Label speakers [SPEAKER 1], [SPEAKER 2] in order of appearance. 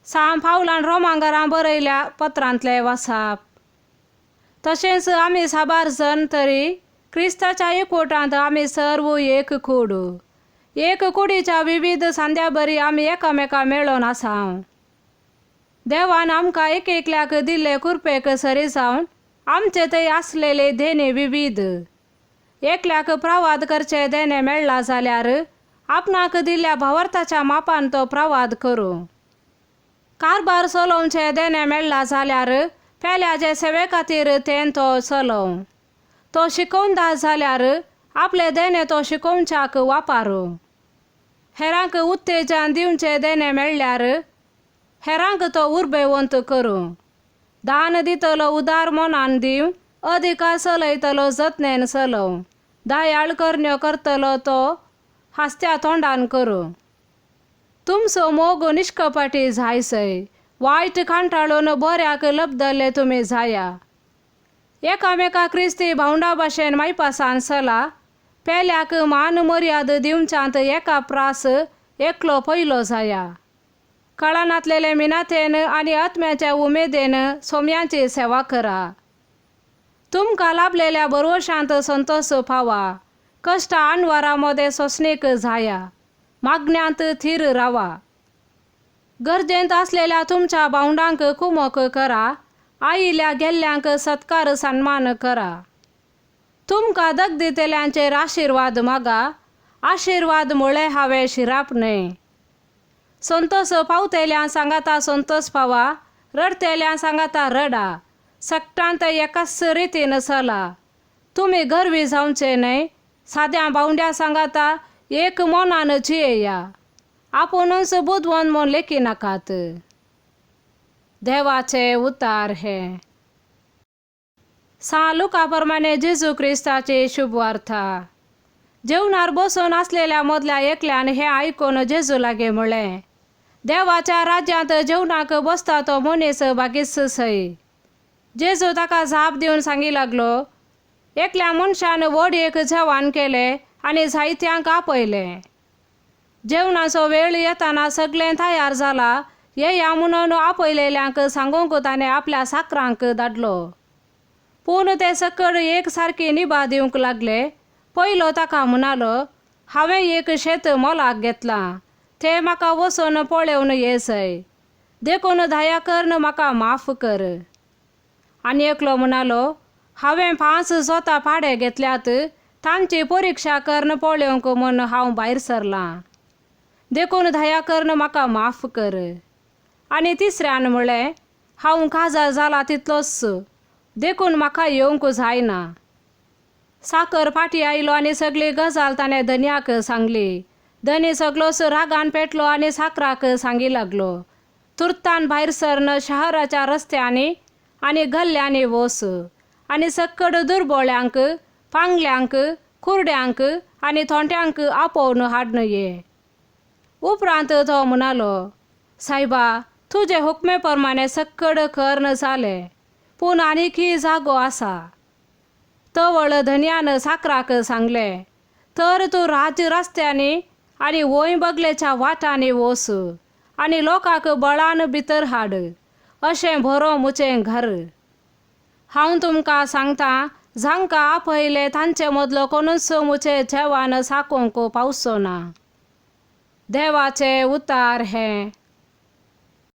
[SPEAKER 1] सां पावलान रोमांगरां बरयल्या पत्रांतले वासाप. तशेंच आमी साबार जन तरी क्रिस्ताच्या एकवटांत आमी सर्व एक कूड. एक कुडीच्या विविध सांद्या बरी आमी एकामेका मेळोन आसा. देवान आमकां एक एकल्याक दिल्ले कुरपेक सरी जावन आमचे थंय आसलेले देणे विविध. एकल्याक प्रवाद करचे देणे मेळ्ळा जाल्यार आपणाक दिल्ल्या भावार्थाच्या मापान तो प्रवाद करूं. कारभार चलोवचे देणे मेळ्ळा जाल्यार पेल्याचे सेवे खातीर तें तो चलोवं. तो शिकोवंदा जाल्यार आपले देणे तो शिकोवच्याक वापरूं. हेरांक उत्तेजन दिवचे देणे मेळ्ळ्यार हेरांक तो उर्बेवंत करूं. दान दितलो उदार मनान दिवं, अधिकार चलयतलो जतनेन चलोवं, दयाळ करण्यो करतलो तो हांसत्या तोंडान करूं. तुमचो मोग निश्कपटी जायसय, वायट कांटाळून बऱ्याक लब्दले तुमी जाया. एकामेका क्रिस्ती भावंडा भाशेन मायपासान चला, पेल्याक मान मर्याद दिवच्यांत एका प्रास एकलो पयलो जाया. कळनातलेले मिनातेन आनी आत्म्याच्या उमेदीन सोम्यांची सेवा करा. तुमकां लाभलेल्या बरवशांत संतोष पावा, कश्ट आनवारा मदें सोंसणीक जाया, मागण्यांत थीर रावा. गरजेंत आसलेल्या तुमच्या भावंडांक कुमक करा, आयिल्ल्या गेल्ल्यांक सत्कार सन्मान करा. तुमकां दग दितल्यांचेर आशिर्वाद मागा, आशिर्वाद म्हळें हांवें शिराप न्हय. संतोष पावतेल्या सांगाता संतोष पावा, रडतेल्या सांगाता रडा, सगटांत एकाच रितीन चला. तुमी गर्वी जावचे न्हय, साद्या बावंड्या सांगाता एक मनान जियेया, आपुणूच बुदवंत म्हूण लेखिनाकात. देवाचे उतार हे. सां लुका प्रमाणे जेजू क्रिस्ताची शुभवार्ता. जेवणार बसून आसलेल्या मदल्या एकल्यान हें आयकून जेजू लागीं म्हळें, देवाच्या राज्यांत जेवणाक बसता तो मनीस बागीच सय. जेजू ताका जाप दिवन सांगी लागलो, एकल्या मनशान व्हड एक जेवण केलें आनी जायत्यांक आपयलें. जेवणाचो वेळ येताना सगळें तयार जाला, येया म्हणून आपयलेल्यांक सांगूंक ताणें आपल्या साकरांक धाडलो. पूण ते सकळ एक सारकी निभा दिवंक लागले. पयलो ताका म्हणालो, हांवें एक शेत मोलाक घेतलां, तें म्हाका वचून पळोवन येसय, देखून दया करून म्हाका माफ कर. आनी एकलो म्हणालो, हांवें 5 जोतां पाडे घेतल्यात, तांची परिक्षा करून पळोवंक म्हूण हांव भायर सरलां, देखून दया करून म्हाका माफ कर. आनी तिसऱ्यान म्हळें, हांव काजार जाला तितलोच, देखून म्हाका येवंक जायना. साकर फाटी आयलो आनी सगळी गजाल ताणें धनयाक सांगली. धनी सगळोच रागान पेटलो आनी साकराक सांगी लागलो, तुर्तान भायर सरन शहराच्या रस्त्यांनी आनी गल्ल्यांनी वस आनी सक्कड दुर्बोळ्यांक, पांगल्यांक, कुरड्यांक आनी थोंट्यांक आपोवन हाडन ये. उपरांत तो म्हणालो, सायबा, तुजे हुकमे प्रमाणे सक्कड कर्ण जालें, पूण आनीकय जागो आसा. तवळ धनयान साकराक सांगलें, तर तूं राज रस्त्यांनी आनी वंय बगलेच्या वाटांनी वस आनी लोकांक बळान भितर हाड, अशें भरो म्हजें घर. हांव तुमकां सांगता, जांकां आपयले तांचे मदलो कोणूच म्हजें जेवण साकोवंक पावचो ना. देवाचे उतार हे.